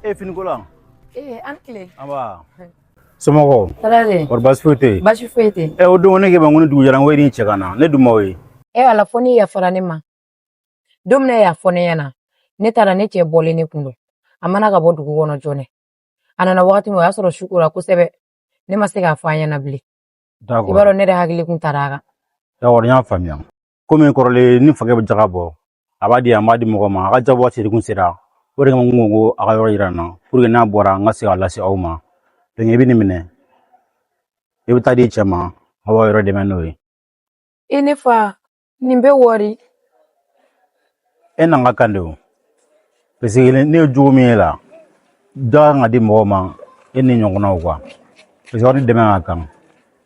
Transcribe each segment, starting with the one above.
E finikola. Ee, an tile. Nba. Somɔgɔw? Tɔɔrɔ tɛ. Kɔri baasi foyi tɛ yen? Baasi foyi tɛ. Ɛ, o don ne k'e ma ko ni dugu jɛra, n ko e ni cɛ ka na, ne dun m'aw ye. E ala, fo n'i yafara ne ma. Don min na e y'a fɔ ne ɲɛna, ne taara, ne cɛ bɔlen ne kun don. A mana ka bɔ dugu kɔnɔ joona. A nana wagati min, o y'a sɔrɔ su kora kosɛbɛ. Ne ma se k'a fɔ a ɲɛna bilen. I b'a dɔn, ne yɛrɛ hakili kun taara a kan. D'accord, n y'a faamuya. Komi kɔrɔlen ni fakɛ bɛ jaga bɔ, a b'a di yan, n b'a di mɔgɔ ma, a ka jaga waati de kun sera. O de kama n ko a ka yɔrɔ yira n na pour que n'a bɔra, n ka se k'a lase aw ma. Donc i bɛ nin minɛ, i bɛ taa di cɛ ma, aw b'aw yɛrɛ dɛmɛ n'o ye. E ne fa, nin bɛ wari. E n'an ka kan de o, parce que ne ye jogo min ye la, dɔ kan ka di mɔgɔw ma, e ni ɲɔgɔnnaw quoi, parce que aw ni dɛmɛ ka kan.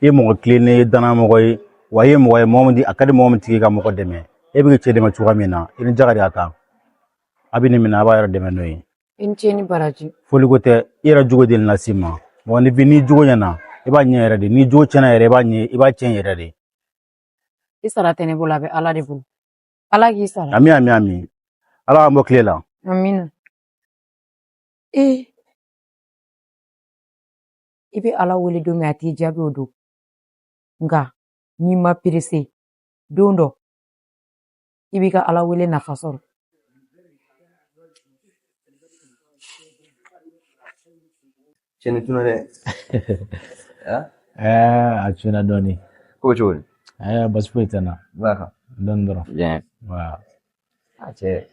I ye mɔgɔ tilennen ye, danayamɔgɔ ye wa, i ye mɔgɔ ye, mɔgɔ min di a ka di mɔgɔ min tigi ka mɔgɔ dɛmɛ. E bɛ k'i cɛ dɛmɛ cogoya min na, i ni jaga de ka kan. A bɛ nin minɛ, a b'a yɛrɛ dɛmɛ n'o ye. I ni ce ni baraji. Foliko tɛ, i yɛrɛ jogo de las'i ma. Mɔgɔninfin, n'i jogo ɲɛna, i b'a ɲɛ yɛrɛ de. N'i jogo tiɲɛna yɛrɛ, i b'a ɲɛ, i b'a tiɲɛ yɛrɛ de. I sara tɛ ne bolo, a bɛ Ala de bolo. Ala k'i sara. Ami, ami, ami. Ala k'an bɔ tile la. Amina. Ee, i bɛ Ala wele don min, a t'i jaabi o don. Nka n'i ma perese, don dɔ i b'i ka Ala wele nafa sɔrɔ. Cɛnni tuna dɛ. Ɛɛ, a cunna dɔɔni. Ko bɛ cogo di? Ɛɛ, basi foyi tɛ n na. B'a kan. Dɔɔni dɔrɔn. Bien. Wa. A cɛ.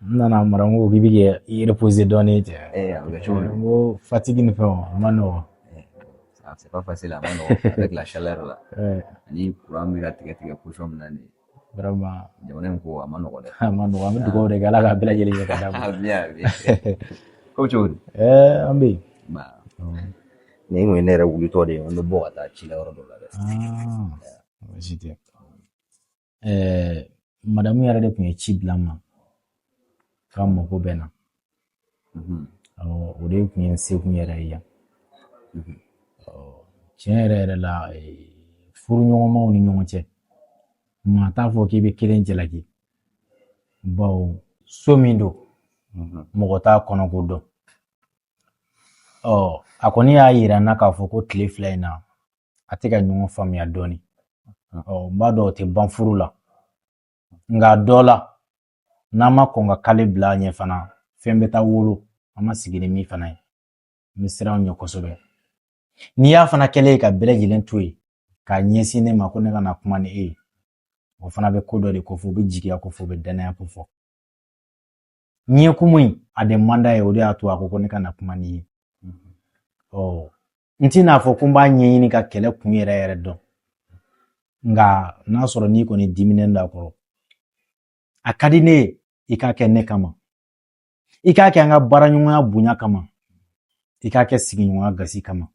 N nana mara, n ko k'i bɛ k'i reposer dɔɔni cɛ. Ɛɛ, a bɛ kɛ cogo di? N ko fatigue ni fɛnw, a ma nɔgɔn. Ah, c'est pas facile, a ma nɔgɔn avec la chaleur là. Ouais. Ani courant bɛ ka tigɛ tigɛ position min na nin ye. Vraiment. Jamana in ko a ma nɔgɔn dɛ. A ma nɔgɔn, an bɛ dugawu de kɛ Ala k'a bɛɛ lajɛlen ɲɛ ka d'a ma. Ami, ami. Ko bɛ cogo di? Ɛɛ, an bɛ yen. Ba. Nin kun ye ne yɛrɛ wulitɔ de ye, an bɛ bɔ ka taa ci la yɔrɔ dɔ la dɛ. Ah, baasi tɛ. Ɛɛ, madamu yɛrɛ de tun ye ci bila n ma k'a mako bɛ n na. Awɔ, o de tun ye n sekun yɛrɛ ye yan. Tiɲɛ yɛrɛ yɛrɛ la, furuɲɔgɔnmaw ni ɲɔgɔn cɛ, maa t'a fɔ k'i bɛ kelen jalaki, bawo so min don, mɔgɔ t'a kɔnɔko dɔn. Ɔ, a kɔni y'a yira n na k'a fɔ ko tile 2 in na, a tɛ ka ɲɔgɔn faamuya dɔɔni. Ɔ, n b'a dɔn o tɛ ban furu la, nka dɔ la, n'an ma kɔn ka kale bila a ɲɛ fana, fɛn bɛ taa wolo an ma sigi ni min fana ye. N bɛ siran aw ɲɛ kosɛbɛ. N'i y'a fana kɛlen ye ka bɛɛ lajɛlen to yen k'a ɲɛsin ne ma ko ne ka na kuma ni e ye, o fana bɛ ko dɔ de kofɔ, o bɛ jigiya kofɔ, o bɛ danaya kofɔ. Ɲɛkumu in a de man d'a ye, o de y'a to a ko ko ne ka na kuma n'i ye. Ɔ, n tɛna fɔ ko n b'a ɲɛɲini ka kɛlɛ kun yɛrɛ yɛrɛ dɔn, nka n'a sɔrɔ n'i kɔni diminen don a kɔrɔ, a ka di ne ye i k'a kɛ ne kama, i k'a kɛ an ka baaraɲɔgɔnya bonya kama, i k'a kɛ sigiɲɔgɔnya gasi kama,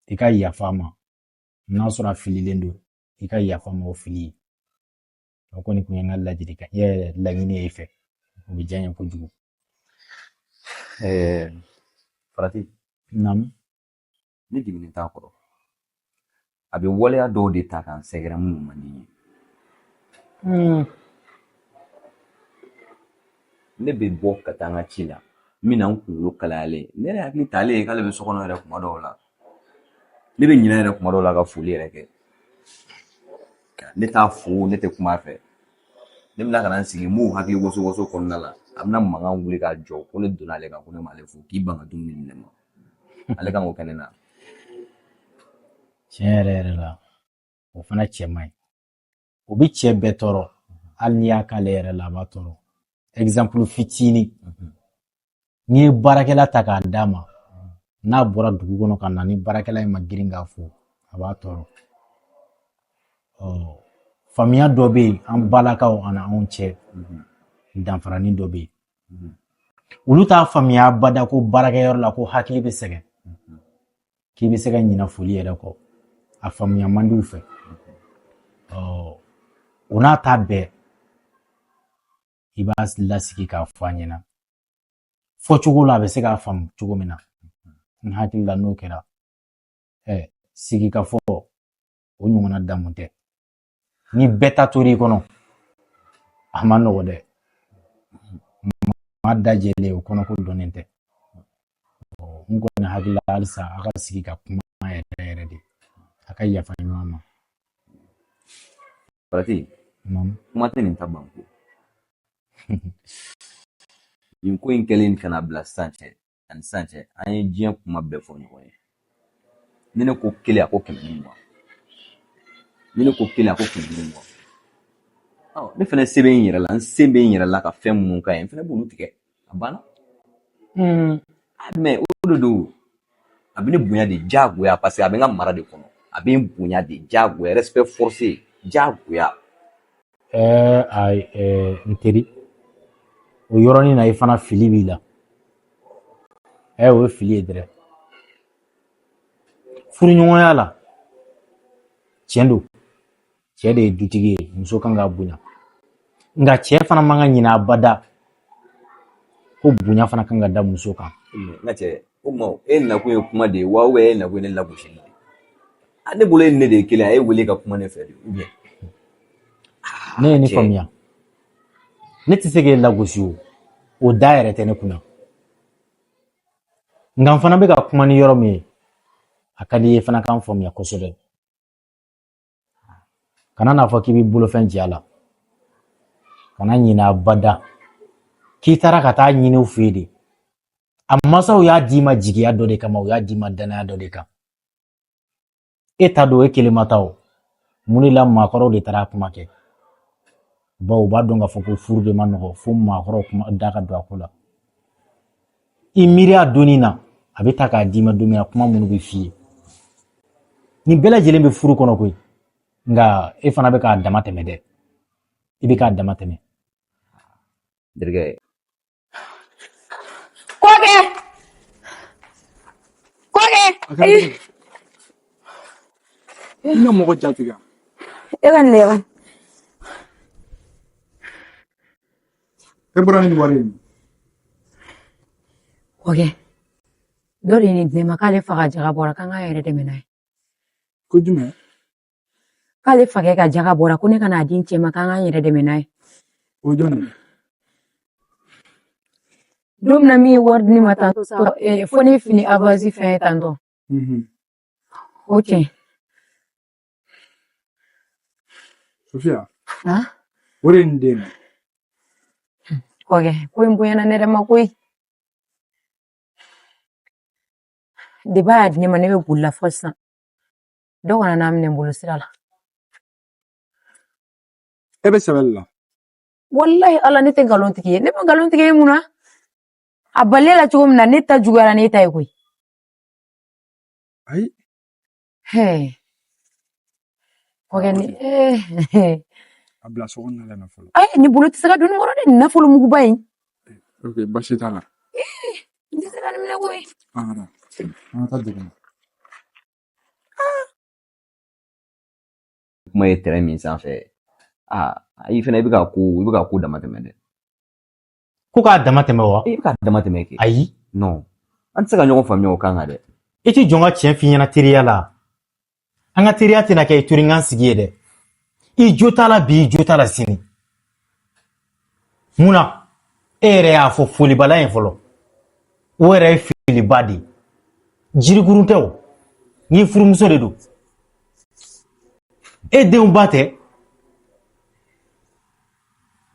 i ka yafa a ma. N'a sɔrɔ a fililen don, i ka yafa a ma o fili ye. O kɔni tun ye n ka ladilikan ye, laɲini ye i fɛ, o bɛ diya n ye kojugu. Ɛɛ, Farati. Naamu. Ne diminen t'a kɔrɔ. A bɛ waleya dɔw de ta k'an sɛgɛrɛ minnu man di n ye. Ne bɛ bɔ ka taa n ka ci la, n bɛ na n kunkolo kalayalen. Ne yɛrɛ hakili t'ale ye k'ale bɛ so kɔnɔ yɛrɛ kuma dɔw la. Ne bɛ ɲinɛ yɛrɛ kuma dɔw la ka foli yɛrɛ kɛ. Ne t'a fo, ne tɛ kuma a fɛ. Ne bɛna ka na n sigi, n b'o hakili waso waso kɔnɔna la. A bɛna mankan wuli k'a jɔ ko ne donna ale kan, ko ne m'ale fo, k'i ban ka dumuni di ne ma. Ale kan k'o kɛ ne na. Tiɲɛ yɛrɛ yɛrɛ la, o fana cɛ man ɲi. O bɛ cɛ bɛɛ tɔɔrɔ, hali n'i y'a k'ale yɛrɛ la, a b'a tɔɔrɔ. Exemple fitinin, n'i ye baarakɛla ta k'a d'a ma, n'a bɔra dugu kɔnɔ ka na, ni baarakɛla in ma girin k'a fo, a b'a tɔɔrɔ. Ɔ, faamuya dɔ bɛ yen an balakaw ani anw cɛ, danfaranin dɔ bɛ yen. Olu t'a faamuya abada ko baarakɛyɔrɔ la ko hakili bɛ sɛgɛn, k'i bɛ se ka ɲinɛ foli yɛrɛ kɔ. A faamuya man di u fɛ. Ɔ, o n'a ta bɛɛ, i b'a lasigi k'a fɔ a ɲɛna fɔcogo la, a bɛ se k'a faamu cogo min na. N hakili la, n'o kɛra, ɛ, sigi ka fɔ o ɲɔgɔnna damu tɛ. Ni bɛɛ ta tor'i kɔnɔ, a ma nɔgɔ dɛ. Maa Maa da jɛlen o kɔnɔko dɔnnen tɛ. N kɔni hakili la halisa a ka sigi ka kuma yɛrɛ yɛrɛ de, a ka yafa ɲɔgɔn ma. Farati, kuma tɛ nin ta ban ko. Nin ko in kɛlen ka na bila sisan cɛ ani sisan cɛ, an ye diɲɛ kuma bɛɛ fɔ ɲɔgɔn ye. Ni ne ko kelen, a ko 120. Ni ne ko kelen, a ko 120. Ne fana se bɛ n yɛrɛ la, n se bɛ n yɛrɛ la ka fɛn minnu k'a ye, n fana b'olu tigɛ. A banna. Mais o de don, a bɛ ne bonya de diyagoya, parce que a bɛ n ka mara de kɔnɔ. A bɛ n bonya de diyagoya, respect forcé, diyagoya. Ayi, n teri, o yɔrɔnin na i fana fili b'i la. O ye fili ye dɛrɛ. Furuɲɔgɔnya la, tiɲɛ don, cɛ de ye dutigi ye, muso kan ka bonya, nka cɛ fana man ka ɲinɛ abada ko bonya fana kan ka da muso kan. N ka cɛ, o tuma e nakun ye kuma de ye wa, ou bien e nakun ye ne lagosili de ye? A ne bolo e ni ne de ye kelen ye, a ye wele ka kuma ne fɛ de, ou bien? Ne ye ne faamuya, ne tɛ se k'e lagosi, o o da yɛrɛ tɛ ne kunna, nka n fana bɛ ka kuma ni yɔrɔ min ye, a ka di i ye fana k'an faamuya kosɛbɛ. Kana n'a fɔ k'i b'i bolofɛn jɛ a la. Kana ɲinɛ abada k'i taara ka taa ɲini u fɛ yen de. A masaw y'a d'i ma jigiya dɔ de kama, u y'a d'i ma danaya dɔ de kan. E ta don, e kelen ma taa. O mun de la maakɔrɔw de taara a kuma kɛ? Bawo u b'a dɔn k'a fɔ ko furu de ma nɔgɔ fo maakɔrɔw kuma da ka don a ko la. I miiri a donni na, a bɛ ta k'a d'i ma don min na, kuma minnu bɛ f'i ye, nin bɛɛ lajɛlen bɛ furu kɔnɔ koyi. Nka e fana bɛ k'a dama tɛmɛ dɛ, i bɛ k'a dama tɛmɛ. Terikɛ. Kɔkɛ! Kɔkɛ! N ka mɔgɔ jatigɛ. E ka nin lajɛ. E bɔra ni nin wari ye min? Kɔkɛ, dɔ de ye nin di ne ma k'ale fa ka jaga bɔra, k'an k'an yɛrɛ dɛmɛ n'a ye. Ko jumɛn? K'ale fakɛ ka jaga bɔra, ko ne ka n'a di n cɛ ma, k'an k'an yɛrɛ dɛmɛ n'a ye. O ye jɔn ye? Don min na min ye wari di ne ma tantôt, fo ne fini avance fɛn ye tantôt. O cɛ. Sofiya. Han? O de ye nin den ye. Kɔkɛ, ko in bonyana ne yɛrɛ ma koyi. Depuis a y'a di ne ma, ne bɛ boli la fɔ sisan. Dɔ kana n'a minɛ n bolo sira la. E bɛ sɛbɛ de la. Walahi Ala, ne tɛ nkalon tigɛ ye. Ne ma nkalon tigɛ ye mun na? A balila la cogo min na, ne ta juguyara n'e ta ye koyi. Ayi. Hɛɛ. Kɔkɛ ni A bila so kɔnɔna la fɔlɔ. Ayi, ni bolo tɛ se ka don nin kɔrɔ dɛ, nin nafolo muguba in. Ok, baasi t'a la. N tɛ se ka nin minɛ koyi. An ka taa. An ka taa dugu ma. Kuma ye terrain min sanfɛ, aa, i fana i bɛ ka ko, i bɛ ka ko dama tɛmɛ dɛ. Ko k'a dama tɛmɛ wa? I bɛ k'a dama tɛmɛ kɛ. Ayi. Non, an tɛ se ka ɲɔgɔn faamuya o kan kan dɛ. I ti jɔn ka tiɲɛ f'i ɲɛna teriya la. An ka teriya tɛna kɛ i tori n ka sigi ye dɛ. I jo t'a la bi, i jo t'a la sini. Mun na? E yɛrɛ y'a fɔ folibala in fɔlɔ. O yɛrɛ ye filiba de ye. Jirikurun tɛ o. N'i furumuso de don. E denw ba tɛ.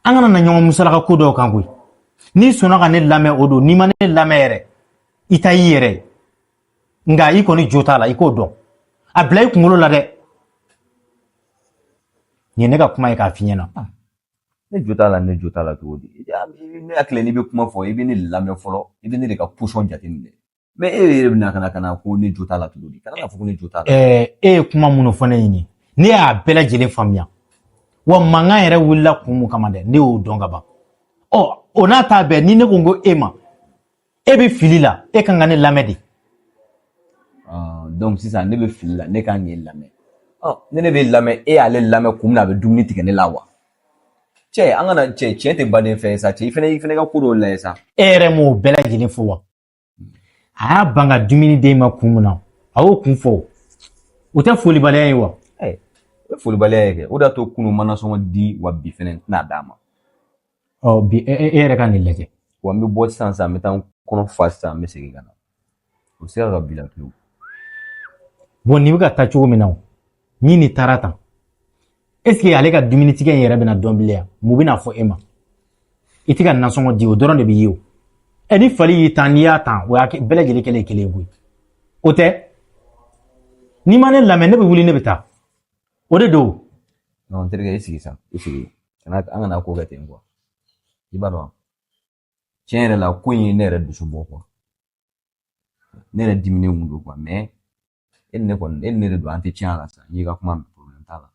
An kana na ɲɔgɔn musalaka ko dɔw kan koyi. N'i sɔnna ka ne lamɛn o don, n'i ma ne lamɛn yɛrɛ, i ta y'i yɛrɛ ye. Nka i kɔni jo t'a la, i k'o dɔn. A bila i kunkolo la dɛ. Nin ye ne ka kuma ye k'a f'i ɲɛna. Ne jo t'a la, ne jo t'a la cogo di? Ne hakili n'i bɛ kuma fɔ, i bɛ ne lamɛn fɔlɔ, i bɛ ne de ka position jateminɛ. Mais e yɛrɛ bɛna ka na ko ne jo t'a la cogo di? Kana n'a fɔ ko ne jo t'a la. E ye kuma minnu fɔ ne ye, ne y'a bɛɛ lajɛlen faamuya. Wa mankan yɛrɛ wulila kun mun kama dɛ, ne y'o dɔn ka ban. Ɔ, o n'a ta bɛɛ, ni ne ko n ko e ma, e bɛ fili la, e kan ka ne lamɛn de. Donc sisan ne bɛ fili la, ne kan k'e lamɛn. Ɔ, ne bɛ lamɛn, e y'ale lamɛn kun min na, a bɛ dumuni tigɛ ne la wa? Cɛ, an kana cɛ, tiɲɛ tɛ baden fɛn ye sa, cɛ, i fana ka ko dɔw lajɛ sa. E yɛrɛ m'o bɛɛ lajɛlen fɔ wa? A y'a ban ka dumuni d'e ma kun min na, a y'o kun fɔ. O tɛ folibaliya ye wa? Ɛ, o ye folibaliya ye kɛ. O de y'a to kunun ma nasɔngɔ di wa, bi fɛnɛ n tɛna d'a ma. Ɔ, bi e yɛrɛ ka nin lajɛ. Wa n bɛ bɔ sisan sisan, n bɛ taa n kɔnɔ fa sisan, n bɛ segin ka na. O bɛ se ka bila pewu. Bon, nin bɛ ka taa cogo min na, o ni nin taara tan, est ce que ale ka dumuni tigɛ in yɛrɛ bɛna dɔn bilen yan? Mun bɛna fɔ e ma? I tɛ ka nasɔngɔ di, o dɔrɔn de bɛ ye o. Ɛ, ni fali y'i tan, n'i y'a tan, o y'a bɛɛ lajɛlen kɛlen ye kelen ye koyi. O tɛ, n'i ma ne lamɛn, ne bɛ wuli, ne bɛ taa, o de don. Non, n terikɛ, i sigi sa, i sigi. Kana an kana ko kɛ ten quoi. I b'a dɔn, tiɲɛ yɛrɛ la, ko in ye ne yɛrɛ dusu bɔ quoi. Ne yɛrɛ diminen kun don quoi, mais e ni ne kɔni, e ni ne de don, an tɛ tiɲɛ a la sa. N y'i ka kuma mɛn, problème t'a la.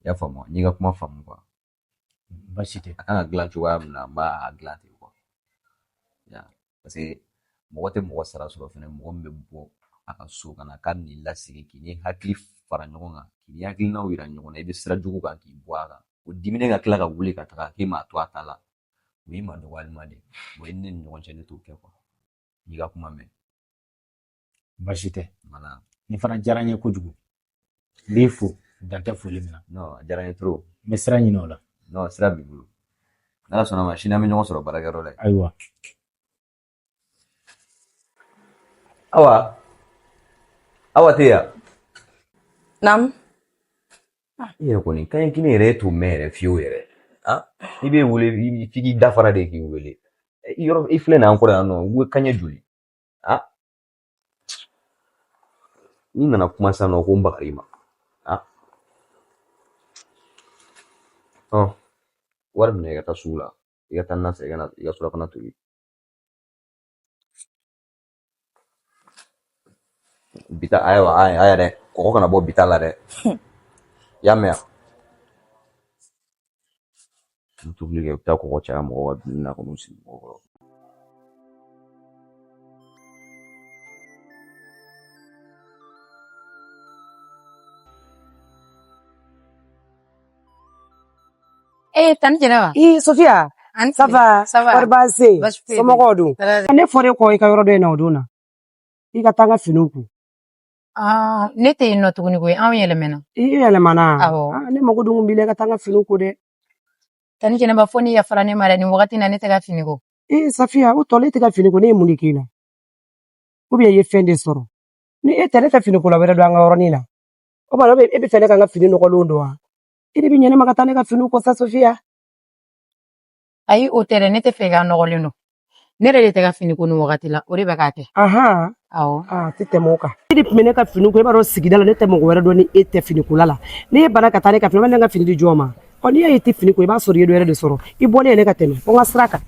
I y'a faamu wa? N y'i ka kuma faamu quoi. Baasi tɛ. A kan ka dilan cogoya min na, n b'a dilan ten quoi. Ya, parce que mɔgɔ tɛ mɔgɔ sara sɔrɔ fɛnɛ, mɔgɔ min bɛ bɔ a ka so ka na k'a bɛn'i lasigi, k'i ni hakili fara ɲɔgɔn kan, k'i ni hakilinaw yira ɲɔgɔn na, i bɛ sira jugu kan k'i bɔ a kan. O diminen ka tila ka wuli ka taga k'e m'a to a ta la, o y'i ma dɔgɔyalima de ye. Bon, i ni ne ni ɲɔgɔn cɛ, ne t'o kɛ quoi. N y'i ka kuma mɛn. Baasi tɛ. Voilà. Nin fana diyara n ye kojugu. N b'i fo, dan tɛ foli min na. Non, a diyara n ye trop. N bɛ sira ɲini o la. Non, sira b'i bolo. N'Ala sɔnna ma, sini an bɛ ɲɔgɔn sɔrɔ baarakɛyɔrɔ la yen. Ayiwa. Awa, Awa tɛ yan. Naam. I yɛrɛ kɔni, kanɲɛ kelen yɛrɛ e t'o mɛn yɛrɛ fiyewu yɛrɛ. Ah, i bɛ wele, f'i k'i dafara de k'i wele. I yɔrɔ i filɛ nin ye an kɔrɔ yan nɔ, u bɛ kanɲɛ joli? Ah, n'i nana kuma sisan nɔ ko n bagar'i ma. Ah, ɔn, wari minɛ i ka taa sugu la, i ka taa na san, i ka na i ka surafana tobi. Bi ta, ayiwa, a yɛrɛ kɔgɔ kana bɔ bi ta la dɛ. I y'a mɛn wa? N tobili kɛ, i bɛ taa kɔgɔ caya mɔgɔw ka dumuni na ka n'u sigi mɔgɔw kɔrɔ. Eh, tani Jɛnɛba. I Sofiya, An ça va? Ça va. Kɔri baasi tɛ yen? Baasi foyi tɛ. Somɔgɔw dun? Tɔɔrɔ tɛ. Ne fɔra e kɔ i ka yɔrɔ dɔ in na o don na. I ka taa n ka finiw ko. Ah, ne tɛ yen nɔ tuguni koyi, anw yɛlɛmɛna. I yɛlɛmana? Awɔ. Ah, ne mago dun kun b'i la i ka taa n ka finiw ko dɛ. Tani Jɛnɛba, fo ni yafara ne ma dɛ, nin wagati in na ne tɛ ka fini ko. Eh, Safiya, o tɔ e tɛ ka fini ko, ne ye mun de k'i la? Ou bien i ye fɛn de sɔrɔ? Ni e tɛ, ne tɛ fini kola wɛrɛ don an ka yɔrɔnin na. O tuma e bɛ fɛ ne ka n ka fini nɔgɔlenw don wa? E de bɛ ɲɛ ne ma ka taa ne ka finiw ko sa, Sofiya. Ayi, o tɛ dɛ, ne tɛ fɛ k'a nɔgɔlen don. Ne yɛrɛ de tɛ ka fini ko nin wagati la, o de bɛ k'a kɛ. Ahan. Awɔ. Ah, tɛ tɛmɛ o kan. E de tun bɛ ne ka fini ko, e b'a dɔn sigida la ne tɛ mɔgɔ wɛrɛ dɔn ni e tɛ fini kola la. Ne banna ka taa ne ka fini, ne ka fini di jɔn ma? Ɔ, n'i y'a ye i tɛ fini ko, i b'a sɔrɔ i ye dɔ wɛrɛ de sɔrɔ. I bɔlen ye ne ka tɛmɛ, fo n ka sira kan.